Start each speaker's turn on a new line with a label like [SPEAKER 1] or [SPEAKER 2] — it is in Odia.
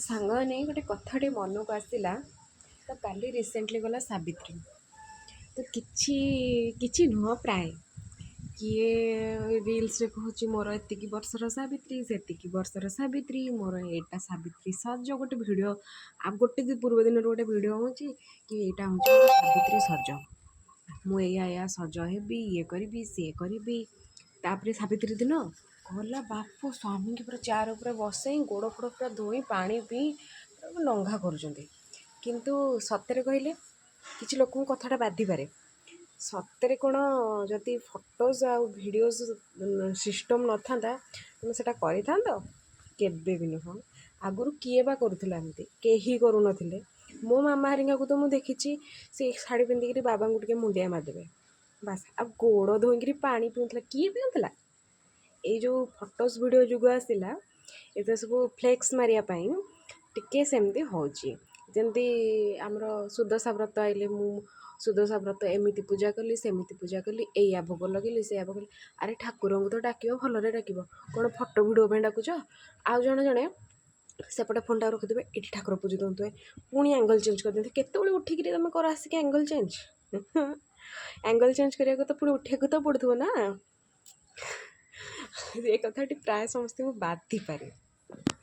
[SPEAKER 1] ସାଙ୍ଗମାନେ, ଗୋଟେ କଥାଟେ ମନକୁ ଆସିଲା। ତ କାଲି ରିସେଣ୍ଟଲି ଗଲା ସାବିତ୍ରୀ। ତ କିଛି କିଛି ନୁହଁ, ପ୍ରାୟ କିଏ ରିଲ୍ସରେ କହୁଛି ମୋର ଏତିକି ବର୍ଷର ସାବିତ୍ରୀ, ସେତିକି ବର୍ଷର ସାବିତ୍ରୀ, ମୋର ଏଇଟା ସାବିତ୍ରୀ ସଜ। ଗୋଟେ ଭିଡ଼ିଓ ଆଉ ଗୋଟେ ପୂର୍ବ ଦିନରୁ ଗୋଟେ ଭିଡ଼ିଓ ହେଉଛି କି ଏଇଟା ହେଉଛି ମୋର ସାବିତ୍ରୀ ସଜ, ମୁଁ ଏଇଆ ଏଇଆ ସଜ ହେବି, ଇଏ କରିବି, ସିଏ କରିବି। ତାପରେ ସାବିତ୍ରୀ ଦିନ ଗଲା ବାପ, ସ୍ୱାମୀକି ପୁରା ଚେୟାର ଉପରେ ବସେଇ, ଗୋଡ଼ ଫୋଡ଼ ପୁରା ଧୋଇ, ପାଣି ପିଇ ନଙ୍ଘା କରୁଛନ୍ତି। କିନ୍ତୁ ସତରେ କହିଲେ କିଛି ଲୋକଙ୍କୁ କଥାଟା ବାଧିପାରେ। ସତରେ କ'ଣ ଯଦି ଫଟୋଜ୍ ଆଉ ଭିଡ଼ିଓଜ୍ ସିଷ୍ଟମ୍ ନଥାନ୍ତା, ତୁମେ ସେଇଟା କରିଥାନ୍ତ? କେବେ ବି ନୁହଁ। ଆଗରୁ କିଏ ବା କରୁଥିଲା ଏମିତି? କେହି କରୁନଥିଲେ। ମୋ ମାମା ହେରିକାଙ୍କୁ ତ ମୁଁ ଦେଖିଛି, ସେ ଶାଢ଼ୀ ପିନ୍ଧିକିରି ବାବାଙ୍କୁ ଟିକେ ମୁଣ୍ଡିଆ ମାରିଦେବେ, ବାସ୍। ଆଉ ଗୋଡ଼ ଧୋଇକିରି ପାଣି ପିଉଥିଲା କିଏ? ପିଉଥିଲା? ଏଇ ଯେଉଁ ଫଟୋସ୍ ଭିଡ଼ିଓ ଯୁଗ ଆସିଲା, ଏଥିରେ ସବୁ ଫ୍ଲେକ୍ସ ମାରିବା ପାଇଁ ଟିକେ ସେମିତି ହେଉଛି। ଯେମିତି ଆମର ସୁଦଶା ବ୍ରତ ଆଇଲେ, ମୁଁ ସୁଦଶା ବ୍ରତ ଏମିତି ପୂଜା କଲି, ସେମିତି ପୂଜା କଲି, ଏଇଆ ଭୋଗ ଲଗେଇଲି, ସେଇଆ ଭୋଗ। ଆରେ ଠାକୁରଙ୍କୁ ତ ଡାକିବ, ଭଲରେ ଡାକିବ, କ'ଣ ଫଟୋ ଭିଡ଼ିଓ ପାଇଁ ଡାକୁଛ? ଆଉ ଜଣେ ଜଣେ ସେପଟେ ଫୋନ୍ଟା ରଖିଦେବେ, ଏଠି ଠାକୁର ପୂଜା ଦେଉଥିବେ, ପୁଣି ଆଙ୍ଗଲ୍ ଚେଞ୍ଜ କରିଦିଅନ୍ତି। କେତେବେଳେ ଉଠିକିରି ତୁମେ କର ଆସିକି ଆଙ୍ଗଲ୍ ଚେଞ୍ଜ? ଆଙ୍ଗଲ୍ ଚେଞ୍ଜ କରିବାକୁ ତ ପୁଣି ଉଠିବାକୁ ତ ପଡ଼ୁଥିବ ନା? ଏ କଥାଟି ପ୍ରାୟ ସମସ୍ତଙ୍କୁ ବାଧିପାରେ।